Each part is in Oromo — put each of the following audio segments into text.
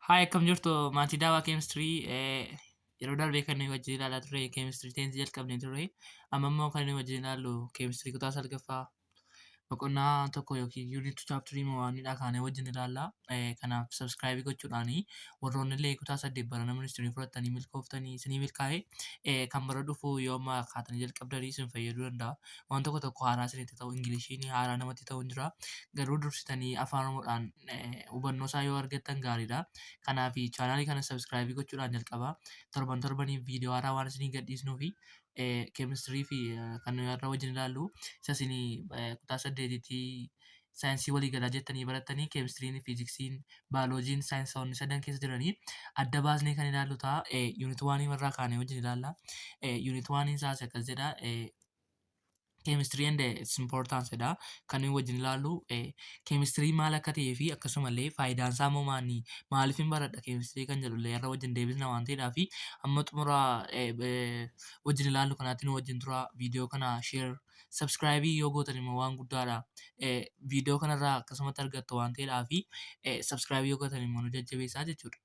Hi, akkam jirtu maatii daawaa keemistirii? Yeroo darbee kan nuyi wajjin ilaalaa turre keemistirii tenth jalqabnee turre. Amma immoo kan nuyi wajjin ilaallu keemistirii kutaa salgaffaa boqonnaa 1 yookiin unit chapter onedha kaanee wajjin ilaalla. Kanaaf subscribe gochuudhaani warroonni illee kutaa 8 barana ministirii fudhattanii milkooftanii isinii milkaa'e, kan bara dhufu yoo amma kaatanii jalqabdanii isin fayyaduu danda'a. Waan tokko tokko haaraa isinitti ta'u, Ingiliishiin haaraa namatti ta'u hin jira. Garuu dursitanii afaan Oromoodhaan hubannoo isaa yoo argattan gaariidha. Kanaaf chaanaalii kana subscribe gochuudhaan jalqaba. Torban torbaniif viidiyoo haaraa waan isinii gadhiisnuu fi keemistirii fi kan nuyi har'a wajjin ilaallu isa isinii kutaa saddeetitti saayinsii waliigalaa jettanii barattanii, keemistiriin, fiiziksiin, baayoloojiin saayinsoonni sadan keessa jiranii adda baasnee kan ilaallu ta'a. Unit one irraa kaanee wajjin ilaalla. Unit oneiin isaas akkas jedha. Chemistry and its importance jedha. Kan nuyi wajjin ilaallu keemistirii maal akka ta'ee fi akkasumallee faayidaan isaa immoo maali, maaliif hin baradha keemistirii kan jedhu illee irra wajjin deebisna waan ta'eedhaa fi hamma xumura wajjin ilaallu kanaatti nu wajjin tura. Viidiyoo kana share, subscribe yoo gootan immoo waan guddaadha. Viidiyoo kanarraa akkasumatti argattu waan ta'eedhaa fi subscribe yoo gootan immoo nu jajjabeessaa jechuudha.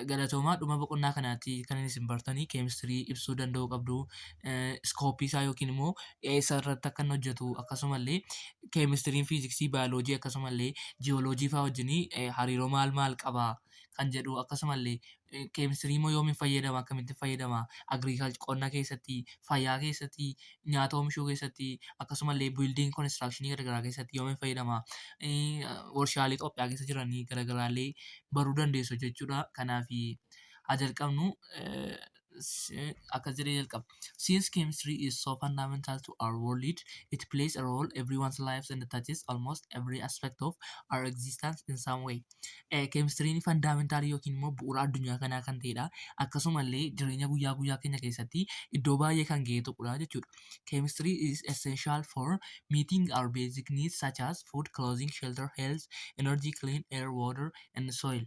Galatoomaa. Dhuma boqonnaa kanaatti kan isin bartanii keemistirii ibsuu danda'uu qabdu. Scope isaa yookiin immoo eessa irratti akka inni hojjetu, akkasumallee keemistiriin fiiziksii, baayoloojii, akkasumallee jiyooloojii fa'aa wajjin hariiroo maal maal qaba kan jedhu, akkasumallee keemistirii immoo yoomiin fayyadama, akkamitti fayyadama, agriculture qonna keessatti, fayyaa keessatti, nyaata oomishuu keessatti, akkasumallee building construction garaagaraa keessatti yoomiin fayyadama, warshaalee Itoophiyaa keessa jiranii garaagaraallee baruu dandeessu jechuudha. Kanaaf haa jalqabnu. Akkas jedhee jalqaba. Since chemistry is so fundamental to our world, it plays a role everyone's lives and touches almost every aspect of our existence in some way. Keemistiriin fundamental yookiin immoo bu'uura addunyaa kanaa kan ta'edha. Akkasumallee jireenya guyyaa guyyaa keenya keessatti iddoo baay'ee kan ga'e tokkodha jechuudha. Chemistry is essential for meeting our basic needs such as food, clothing, shelter, health, energy, clean air, water and soil.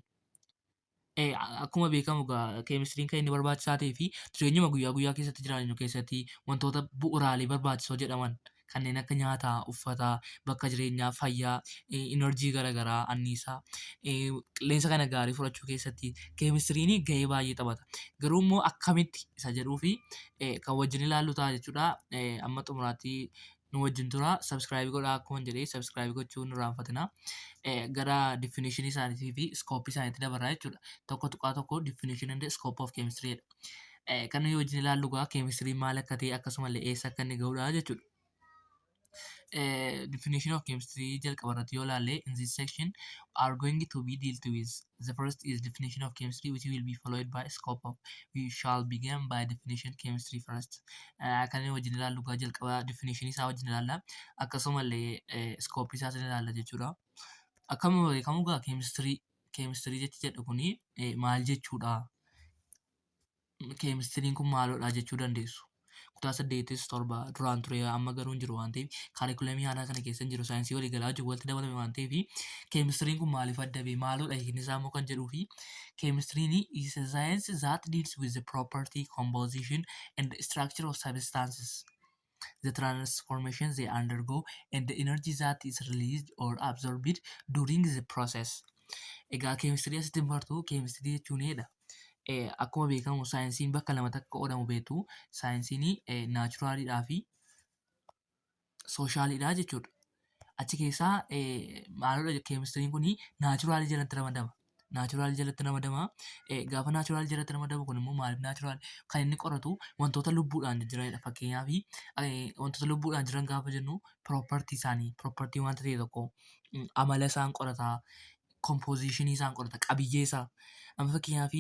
Akkuma beekamu egaa keemistiriin kan inni barbaachisaa ta'ee fi jireenyuma guyyaa guyyaa keessatti jiraannu keessatti wantoota bu'uuraalee barbaachisoo jedhaman kanneen akka nyaataa, uffataa, bakka jireenyaa, fayyaa, energy garaagaraa, anniisaa, qilleensa kana gaarii fudhachuu keessatti keemistiriin gahee baay'ee taphata. Garuu immoo akkamitti isa jedhuu fi kan wajjin ilaallu ta'a jechuudha. Amma xumuraatti nu wajjin tura. Subscribe godhaa. Akkuma jedhee, subscribe gochuu hin irraanfatinaa. Gara definition isaaniitii fi scope isaaniitti dabarraa jechuudha. 1.1 definition and scope of chemistry jedha. Kan nuyi wajjin ilaallu egaa keemistiriin maal akka ta'e, akkasumallee eessa akka inni gahudha jechuudha. Definition of chemistry jalqaba irratti yoo ilaalle, in this section are going to be dealt with. The first is definition of chemistry, which will be followed by scope of. We shall begin by definition chemistry first. Kan inni wajjin ilaallu egaa jalqaba definition isaa wajjin ilaalla, akkasumallee scope isaas ni ilaalla jechuudha. Akkuma beekamu egaa keemistirii jechi jedhu kuni maal jechuudha? Keemistiriin kun maalodha jechuu dandeessu. Kutaa saddeetis torba duraan ture, amma garuu hin jiru waan ta'eef, kaarikulamii haaraa kana keessa hin jiru, saayinsii waliigalaa wajjin walitti dabalame waan ta'eef, keemistiriin kun maaliif adda ba'e, maalodha hiikni isaa immoo kan jedhuu fi keemistiriin is a science that deals with the property, composition and the structure of substances, the transformation they undergo and the energy that is released or absorbed during the process. Egaa keemistirii asitti hin bartu. Keemistirii jechuun akkuma beekamu saayinsiin bakka lamatti akka qoodamu beektu. Saayinsiin naturaliidhaa fi socialiidha jechuudha. Achi keessaa maalidha, keemistiriin kun natural jalatti ramadama. Natural jalatti ramadama. Gaafa natural jalatti ramadamu kun immoo maaliif natural? Kan inni qoratu wantoota lubbuudhaan jiranidha. Fakkeenyaaf, wantoota lubbuudhaan jiran gaafa jennu property isaanii, property wanta ta'e tokko, amala isaan qorata, composition isaan qorata, qabiyyee isaa. Amma fakkeenyaaf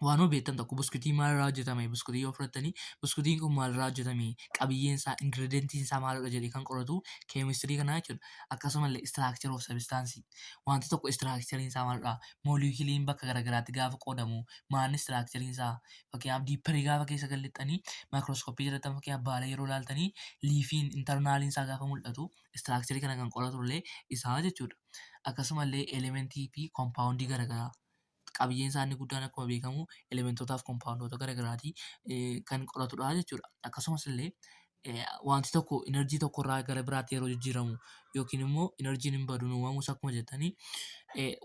waanuma beektan tokko, buskutii maalirraa hojjetame, buskutii yoo fudhattanii, buskutiin kun maalirraa hojjetame, qabiyyeen isaa, ingredientiin isaa maalidha jedhee kan qoratu keemistirii kanaa jechuudha. Akkasumallee structure of substance, wanti tokko structureiin isaa maalidha, moolekiyuuliin bakka garaagaraatti gaafa qoodamu maalni structureiin isaa. Fakkeenyaaf, deeperii gaafa keessa galixxanii maayikirooskooppii jalatti, fakkeenyaaf baala yeroo ilaaltanii, leafiin internaliin isaa gaafa mul'atu, structure kana kan qoratu illee isaa jechuudha. Akkasumallee elementii fi koompaawundii garaagaraa, qabiyyeen isaa inni guddaan akkuma beekamu elementootaa fi koompaawundoota garaagaraati kan qoratudha jechuudha. Akkasumas illee Wanti tokko enerjii tokkorraa gara biraatti yeroo jijjiiramu yookiin immoo enerjiin hin badu uumamus akkuma jettanii,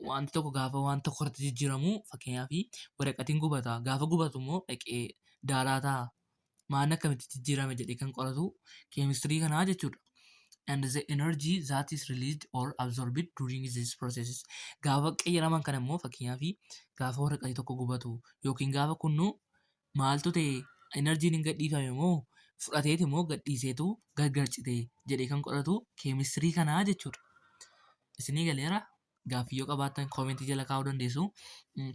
wanti tokko gaafa waan tokko irratti jijjiiramu, fakkeenyaaf waraqatiin gubata, gaafa gubatu immoo dhaqee daaraa ta'a. Maan akkamitti jijjiirame jedhee kan qoratu keemistirii kanaa jechuudha. And the energy that is released or absorbed during these processes. Gaafa qayyaraman kana immoo, fakkeenyaaf gaafa waraqati tokko gubatu yookiin gaafa kunnu maaltu ta'e, enerjiin hin gadhiifame moo fudhateeti immoo gadhiiseetu gargar cite jedhee kan qoratu keemistirii kanaa jechuudha. Isinii galeera? Gaaffii yoo qabaattan koomentii jala kaa'uu dandeessu.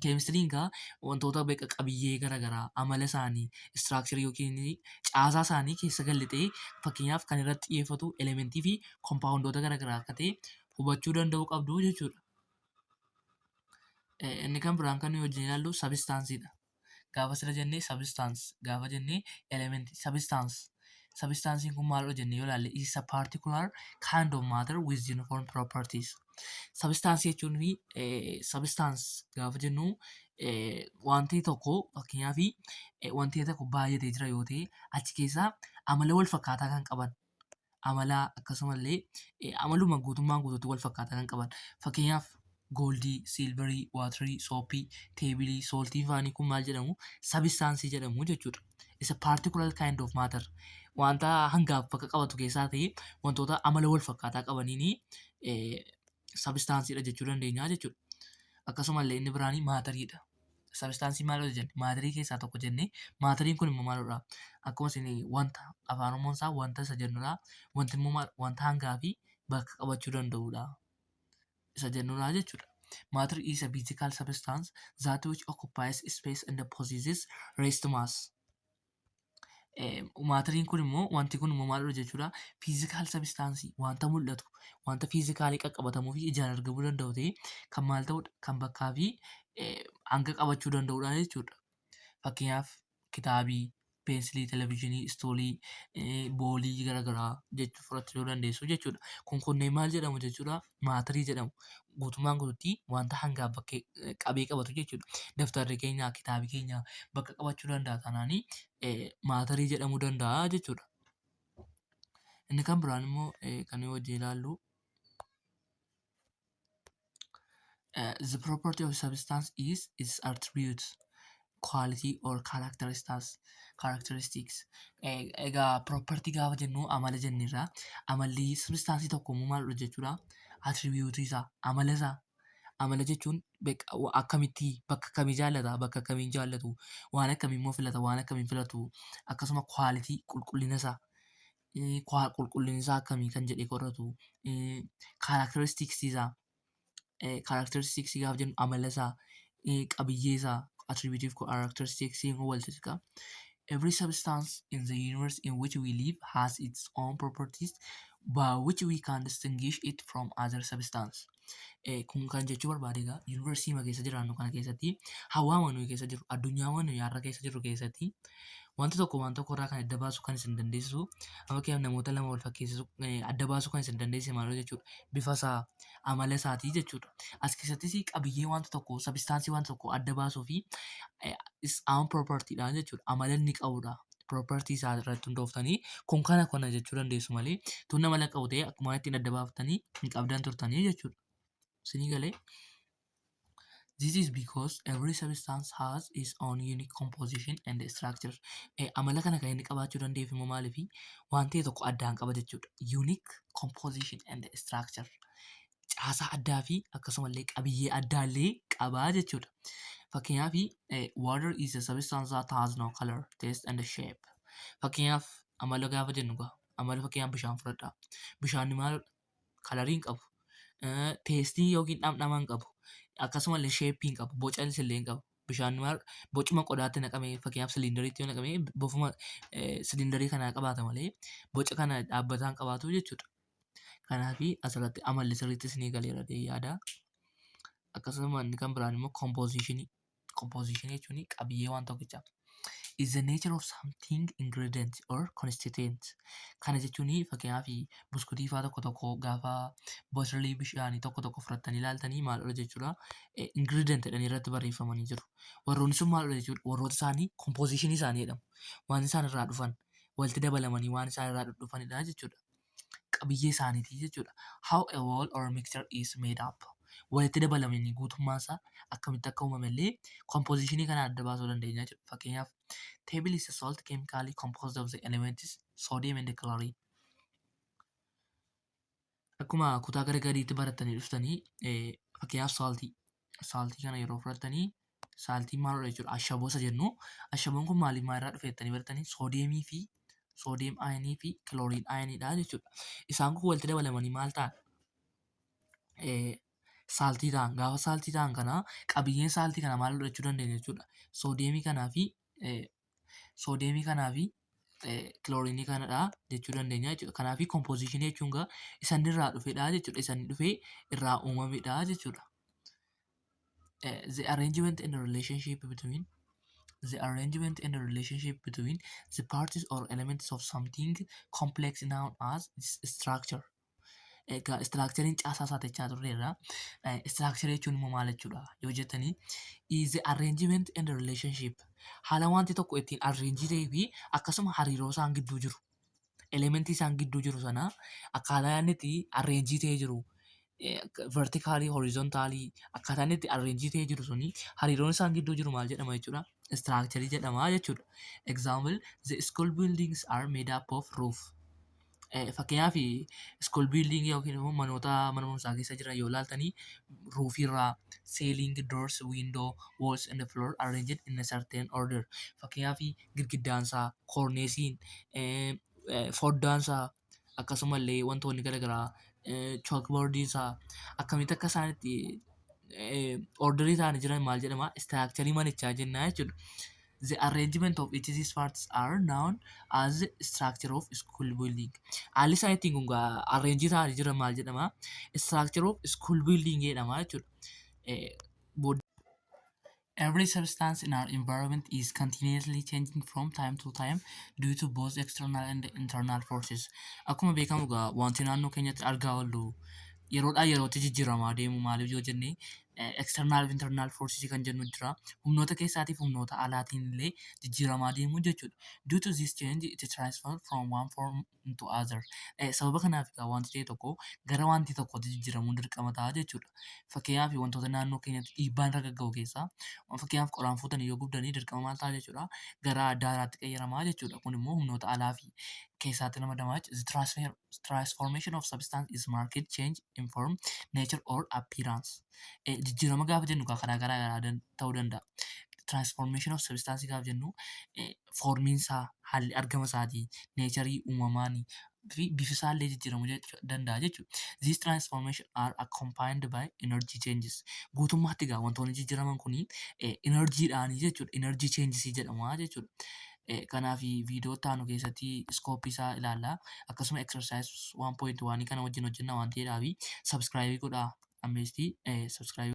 Keemistiriin gaa wantoota beeka qabiyyee garaagaraa, amala isaanii, structure yookiin caasaa isaanii keessa galtee, fakkeenyaaf kan irratti xiyyeeffatu elementii fi kompaawundoota garaagaraa akka ta'e hubachuu danda'uu qabdu jechuudha. Inni kan biraan kan nuyi wajjin ilaallu sabistaansiidha. Gaafa sila jennee substance gaafa jennee elementii substance. Substansiin kun maalidha jennee yoo ilaalle, is a particular kind of matter with uniform properties. Substaansii jechuun fi substance gaafa jennu, wanti tokko, fakkeenyaaf wanti tokko baay'atee jira yoo ta'e, achi keessaa amala wal fakkaataa kan qaban, amala akkasumallee amaluma guutummaan guutuutti wal fakkaataa kan qaban, fakkeenyaaf goldii, silverii, waterii, soapii, tableii, saltii fa'anii kun maal jedhamu? Sabistaansii jedhamu jechuudha. Isa particular kind of matter, wanta hangaaf bakka qabatu keessaa ta'e, wantoota amala wal fakkaataa qabaniini sabistaansiidha jechuu dandeenya jechuudha. Akkasumallee inni biraanii matteriidha. Sabistaansii maalidha jenne? Matterii keessaa tokko jenne. Matteriin kun immoo maalidha? Akkuma isin wanta afaan Oromoon isaa wanta isa jennudha. Wanti immoo wanta hangaa fi bakka qabachuu danda'udha. Isa jennudha jechuudha. Matter is a physical substance that which occupies space and possesses rest mass. Matteriin kun immoo, wanti kun immoo maalidha jechuudha? Physical substance, wanta mul'atu, wanta physicalii qaqqabatamuu fi ijaan argamuu danda'u ta'ee, kan maal ta'udha? Kan bakkaa fi hanga qabachuu danda'udha jechuudha. Fakkeenyaaf kitaabii, peensilii, televezyiinii, stoolii, ballii garaagaraa jechuu fudhachuu dandeessu jechuudha. Kun kunneen maal jedhamu jechuudha? Matterii jedhamu. Guutummaan guutuutti wanta hangaaf bakkee qabee qabatu jechuudha. Daftarri keenya, kitaabi keenya bakka qabachuu danda'a taanaanii matterii jedhamuu danda'a jechuudha. Inni kan biraan immoo kan nuyi wajjin ilaallu, the property of substance is its attributes, quality or characteristics. Characteristics. Egaa property gaafa jennu amala jennirra. Amalli substaansii tokko immoo maalidha jechuudha? Attribute isaa, amala isaa. Amala jechuun akkamitti, bakka akkamii jaallata, bakka akkamii hin jaallatu, waan akkamii immoo filata, waan akkamii filatu, akkasuma quality, qulqullina isaa. Qulqullinni isaa akkamii kan jedhee qoratu. Characteristics isaa. Characteristics gaafa jennu amala isaa, qabiyyee isaa, attributive characteristics kun walitti siqa. Every substance in the universe in which we live has its own properties by which we can distinguish it from other substance. Kun kan jechuu barbaade egaa, yuunivarsiitii keessa jiraannu kana keessatti, hawaa nuyi keessa jirru, addunyaa nuyi har'a keessa jirru keessatti, wanti tokko waan tokko irraa kan adda baasu kan isin dandeessisu, fakkeenyaaf namoota lama wal fakkeessisu, adda baasuu kan isin dandeessisu maal jechuudha? Bifa isaa, amala isaatii jechuudha. As keessattis qabiyyee wanta tokko, sabistaansii wanta tokko adda baasuu fi its own property dha jechuudha. Amala inni qabudha. Property isaa irratti hundooftanii kun kana kana jechuu dandeessu malee, tun amala qabu ta'e akkuma ittiin adda baaftanii hin qabdan turtanii jechuudha. Isinii galee? This is because every substance has its own unique composition and structure. Amala kana kan inni qabaachuu danda'eef immoo maaliifi? Waan ta'e tokko addaan qaba jechuudha. Unique composition and structure. Caasaa addaa fi akkasumallee qabiyyee addaallee qabaa jechuudha. Fakkeenyaaf, water is a substance that has no color, taste and shape. Fakkeenyaaf amala gaafa jennu gaa, amala fakkeenyaaf bishaan fudhadhaa. Bishaan maalidha? Colorii hin qabu. Tasteii yookiin dhamdhama hin qabu. Akkasumallee shapeii hin qabu. Boca illee hin qabu. Bishaan maal, bocuma qodaatti naqamee, fakkeenyaaf siliindariitti yoo naqamee, bofuma siliindarii kanaa qabaata malee boca kana dhaabbataa hin qabaatu jechuudha. Kanaaf asirratti amalli sirriitti isinii galeera jedhee yaada. Akkasuma inni kan biraan immoo compositionii. Compositionii jechuun qabiyyee waan tokkichaa. Is the nature of something, ingredient or constituent. Kana jechuun fakkeenyaaf buskutii fa'aa tokko tokko gaafa botirlii bishaanii tokko tokko fudhattanii ilaaltanii maalidha jechuudha? Ingredient jedhanii irratti barreeffamanii jiru. Warroonni sun maalidha jechuudha? Warroota isaanii compositionii isaanii jedhamu. Waan isaan irraa dhufan, Walitti dabalamanii waan isaan irraa dhufanidha jechuudha. Qabiyyee isaaniiti jechuudha. How a whole or mixture is made up. Walitti dabalamanii guutummaan isaa akkamitti akka uumame illee compositionii kana adda baasuu dandeenya jechuudha. Fakkeenyaaf, table is a salt chemically composed of the elements sodium and chlorine. Akkuma kutaa gara gadiitti barattanii dhuftanii, fakkeenyaaf saltii kana yeroo fudhattanii, saltiin maalidha jechuudha? Ashaboo isa jennu. Ashaboon kun maaliif maalirraa dhufe jettanii baratanii, soodiyeemii fi sodium ionii fi chlorine ioniidha jechuudha. Isaan kun walitti dabalamanii maal ta'an? Saltii ta'an. Gaafa saltii ta'an kana qabiyyeen saltii kana maal jechuu dandeenya jechuudha? Soodiyeemii kanaa fi kiloorinii kanadha jechuu dandeenya jechuudha. Kanaaf compositionii jechuun egaa isa inni irraa dhufedha jechuudha. Isa inni dhufee irraa uumamedha jechuudha. The arrangement and the relationship between the parts or elements of something complex known as its structure. Egaa structurein caasaa isaa jechaa turreerra. Structure jechuun immoo maal jechuudha yoo jettanii, is the arrangement and the relationship, haala wanti tokko ittiin arrange ta'ee fi akkasuma hariiroo isaan gidduu jiru. Elementii isaan gidduu jiru sana akkaataa inni itti arrange ta'ee jiru, verticalii, horizontalii, akkaataa inni itti arrange ta'ee jiru suni, hariiroon isaan gidduu jiru maal jedhama jechuudha? Structure jedhama jechuudha. Example, the school buildings are made up of roof. Fakkeenyaaf, school building yookiin immoo manoota mana barumsaa keessa jiran yoo ilaaltanii, roofiirraa, ceiling, doors, window, walls and the floor arranged in a certain order. Fakkeenyaaf, girgiddaansaa, koorneesiin, foddaansaa, akkasumallee wantoonni garaagaraa, chalkboardiinsaa akkamitti akka isaan itti orderii ta'anii jiran maal jedhama? Structure manichaa jennaa jechuudha. The arrangement of each of these parts are known as the structure of school building. Haalli isaan ittiin kun arrange ta'anii jiran maal jedhama? Structure of school building jedhama jechuudha. Every substance in our environment is continuously changing from time to time due to both external and internal forces. Akkuma beekamu egaa wanti naannoo keenyatti argaa oollu yeroodhaa yerootti jijjiiramaa deemu. Maaliif yoo jenne, external fi internal forces kan jennu jira. Humnoota keessaatiif humnoota alaatiin illee jijjiiramaa deemu jechuudha. Due to this change, it transforms from one form into other. Sababa kanaaf egaa wanti ta'e tokko gara wanti tokkotti jijjiiramuun dirqama ta'a jechuudha. Fakkeenyaaf, wantoota naannoo keenyatti dhiibbaan irra gagga'u keessaa, fakkeenyaaf, qoraan fuutanii yoo gubdanii, dirqama maal ta'a jechuudha? Gara daaraatti qayyaramaa jechuudha. Kun immoo humnoota alaa fi keessaatti ramadamaa jechuudha. The transformation of substance is marked change in form, nature or appearance. Jijjiirama gaafa jennu karaa garaa garaa ta'uu danda'a. Transformation of substance gaafa jennu, formiin isaa, haalli argama isaatii, naturii uumamaanii fi bifi isaallee jijjiiramuu danda'a jechuudha. These transformation are accompanied by energy changes. Guutummaatti egaa wantoonni jijjiiraman kuni enerjiidhaanii jechuudha. Energy changes jedhama jechuudha. Kanaaf viidiyoo itti aanu keessatti scopeii isaa ilaalla. Akkasuma exercise 1.1 kana wajjin hojjenna waan ta'eedhaaf subscribe godhaa. Ammeestii subscribe.